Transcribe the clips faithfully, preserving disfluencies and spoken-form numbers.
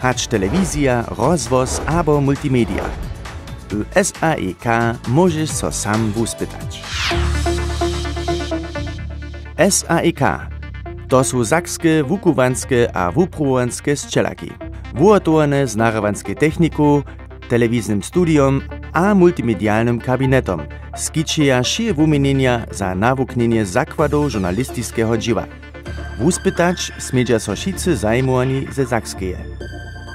hač telewizija, rozhłos abo multimedia. W S A E K móžeš so sam wuspytać. S A E K. To su sakske, wukubłanske a wupruwowanske sćelaki. Wuhotowane z nahrawanskej techniku, telewiznym studijom a multimedialnym kabinetom skićeja wšě wuměnjenja za nawuknjenje zakładow žurnalistiskeho dźěła. Wuspytać smědźa so wšitcy zajimowani ze Sakskeje.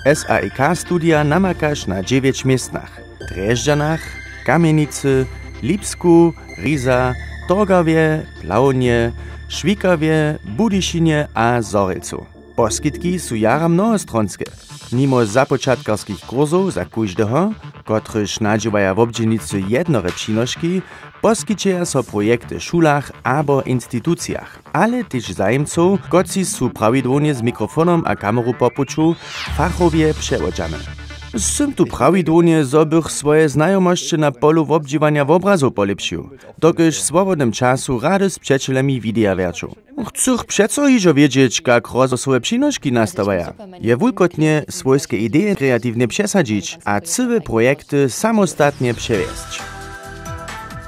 S A E K studija namakaš na dźewjeć městnach: Drježdźanach, Kamjenicy, Lipsku, Riza, Torgawje, Plawnje, Šwikawje, Budyšinje a Zhorjelcu. Poskitki su jara mnohostronske. Nimo započatkarskich kursow za kóždeho, kotryž nadźěłaja wobdźělnicy jednore přinoški, poskićeja so projekty w šulach abo institucijach, ale tež zajimcow, kotřiž su prawidłownje z mikrofonom a kameru po puću, fachowje přewodźane. Sym tu prawidłownje, zo bych swoje znajomosće na polu wobdźěłanja wobrazow polěpšił, dokelž w swobodnym času rady z přećelemi wideja wjerću. Chcych přeco hižo wědźeć, kak rozhłosowe přinoški nastawaja. Je wulkotnje swójske ideje kreatiwnje přesadźić a cyłe projekty samostatnje přewjesć.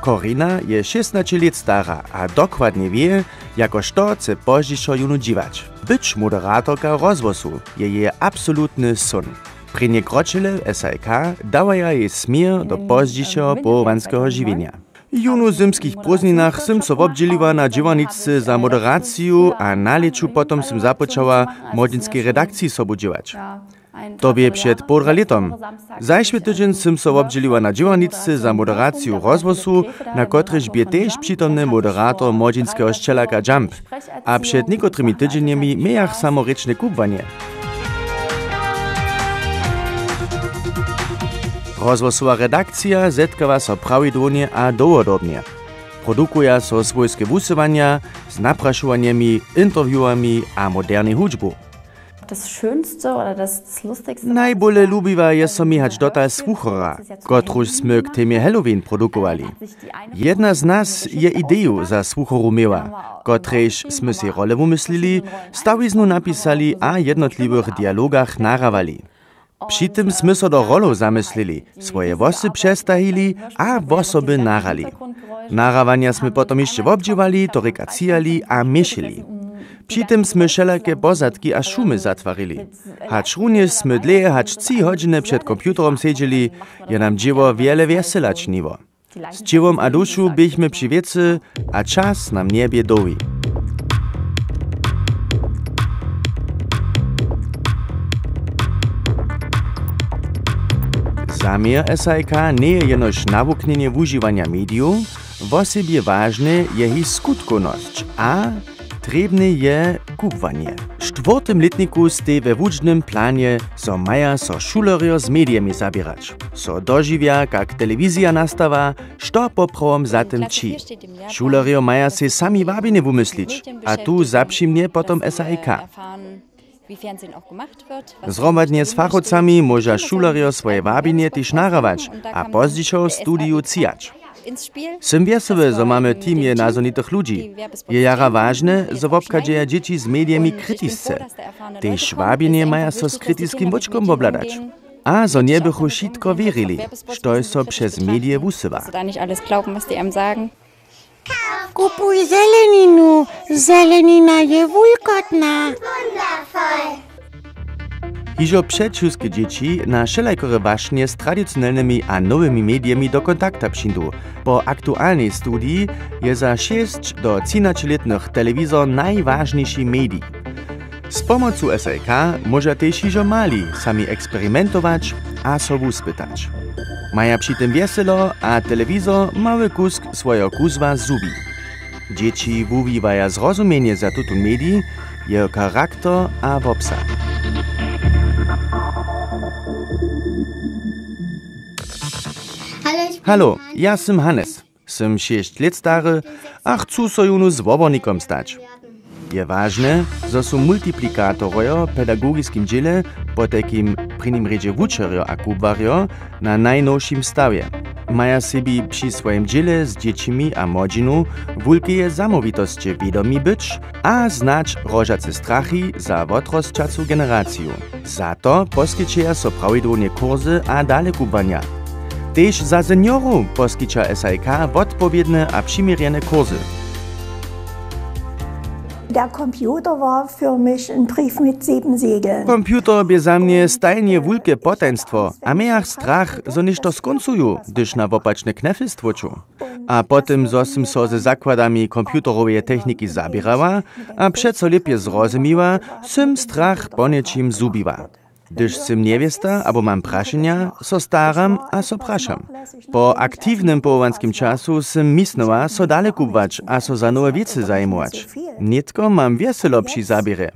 Corina je šěsnaće lět stara a dokładnje wě, jako što chce pozdźišo jónu dźěłać. Być moderatorka rozhłosu je jeje absolutny syn. Prěnje kročele w S A E K dawaja jej směr do pozdźišeho powołanskeho žiwjenja. Jónu w zymskich prózdninach sym so wobdźěliła na dźěłarničce za moderaciju a na lěću potom sym započała w młodźinskej redakciji sobu dźěłać. To bě před połdra lětom. Zašły tydźeń sym so wobdźěliła na dźěłarničce za moderaciju rozhłosu, na kotrejž bě tež přitomny moderator młodźinskeho sćelaka Jump. A před někotrymi tydźenjemi mějach samorěčne kubłanje. Rozhłosowa redakcija zetkawa so prawidłownje a dołhodobnje. Produkuja so swójske wusyłanja z naprašowanjemi, interviewami a modernej hudźbu. Das Schönste oder das, das Lustigste. Najbóle lubiła je so mi hač dotal słuchora, kotruž smy k temje Halloween produkowali. Jedna z nas je ideju za słuchoru měła, kotrejž smy sej role wumyslili, stawiznu napisali a w jednotliwych dialogach nahrawali. Při tym smy so do rolow zamyslili, swoje włosy přestajili a wosoby nahrali. Nahrawanja smy potom hišće wobdźěłali, to rěka cijali a měšili. Při tym smy wšelake pozadki a šumy zatwarili. Hačrunjež smy dlěje hač tři hodźiny před computerom sedźeli, je nam dźěło wjele wjesela činiło. Z ćěłom a dušu běchmy při wěcy a čas nam njebě dołhi. Zaměr S A E K njeje jenož nawuknjenje wužiwanja medijow, wosebje wažne je jich skutkownosć a trěbne je kubłanje. W štwórtym lětniku stej we wučbnym planje, zo maja so šulerjo z medijemi zaběrać, so dožiwja, kak telewizija nastawa, što poprawom za tym ći. Šulerjo maja sej sami wabjenje wumyslić a tu zapřimnje potom S A E K. Zhromadnje z fachowcami móža šulerjo swoje wabjenje tež nahrawać a pozdźišo w studiju třijać. Sym wjesoły, zo mamy w teamje nazhonitych ludźi. Je jara wažne, zo wobchadźeja dźěći z medijemi kritisce. Tež wabjenje maja so z kritiskim wóčkom wobhladać. A zo njebychu wšitko wěrili, štož so přez medije wusyła. Kupuj zeleninu, zelenina je wulkotna. Hižo předšulske dźěći na wšelakore wašnje z tradicionelnymi a nowymi medijemi do kontakta přińdu. Po aktualnej studiji je za šěsć do třinaćelětnych telewizor najwažniši medij. Z pomocu S A E K móža tež hižo mali sami eksperimentować a so wuspytać. Maja při tym wjeselo a telewizor mały kusk swojeho kuzła zhubi. Dźěći wuwiwaja zrozumjenje za tutón medij, jeho charakter a wobsah. Halo, ja sym Hannes. Sym šěsć lět stary a chcu so jónu z wobornikom stać. Je wažne, zo su multiplikatorojo w pedagogiskim dźěle, potajkim prěnim rjedźe wučerjo a kubłarjo, na najnowšim stawje. Maja sebi při swojim dźěle z dźěćimi a młodźinu wulkeje zamołwitosće wědomi być a znać hrožace strachi za wotrosćacu generaciju. Za to poskićeja so prawidłownje kursy a dalekubłanja. Tež za seniorow poskića S A E K wotpowědne a přiměrjene kursy. Der Computer war für mich ein Brief mit sieben Siegeln. Computer bě za mnje stajnje wulke potajnstwo a mějach strach, zo něšto skóncuju, hdyž na wopačny knefl stłóču. A po tym, zo sym so ze zakładami computeroweje techniki zaběrała a přeco lěpje zrozumiła, sym strach poněčim zhubiła. Hdyž sym njewěsta abo mam prašenja, so staram a so prašam. Po aktiwnym powołanskim času sym mysnyła, so dalekubłać a so za nowe wěcy zajimować. Nětko mam wjeselo při zaběrje.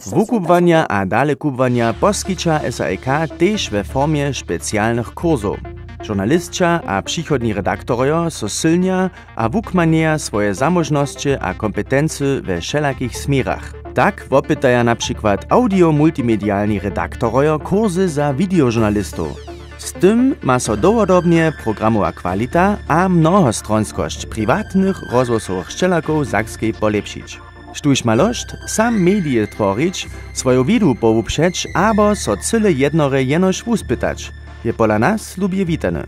Wukubłanja a dalekubłanja poskića S A E K tež we formje specialnych kursow. Žurnalisća a přichodni redaktorojo so sylnja a wukmanjeja swoje zamóžnosće a kompetency we wšelakich směrach. Tak wopytaja na přikład awdio-multimedialni redaktorojo kursy za widejožurnalistow. Z tym ma so dołhodobnje programowa kwalita a mnohostronskosć priwatnych rozhłosowych sćelakow w Sakskej polěpšić. Štóž ma lóšt, sam medije tworić, swoju wědu powupřeć abo so cyle jednorje jenož wuspytać, je pola nas lubje witany.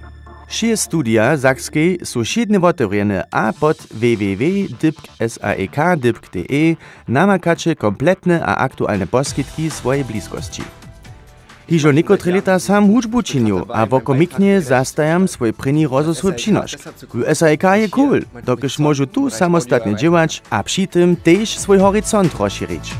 Wšě studija w Sakskej su wšědnje wotewrjene a pod w w w dypk s a e k dypk d e namakaće kompletne a aktualne poskitki w swojej bliskosći. Hižo někotre lěta sam hudźbu činił a wokomiknje zastajam swój prěni rozhłosowy přinošk. W S A E K je cool, dokelž móžu tu samostatnje dźěłać a při tym tež swój horizont rozšěrić.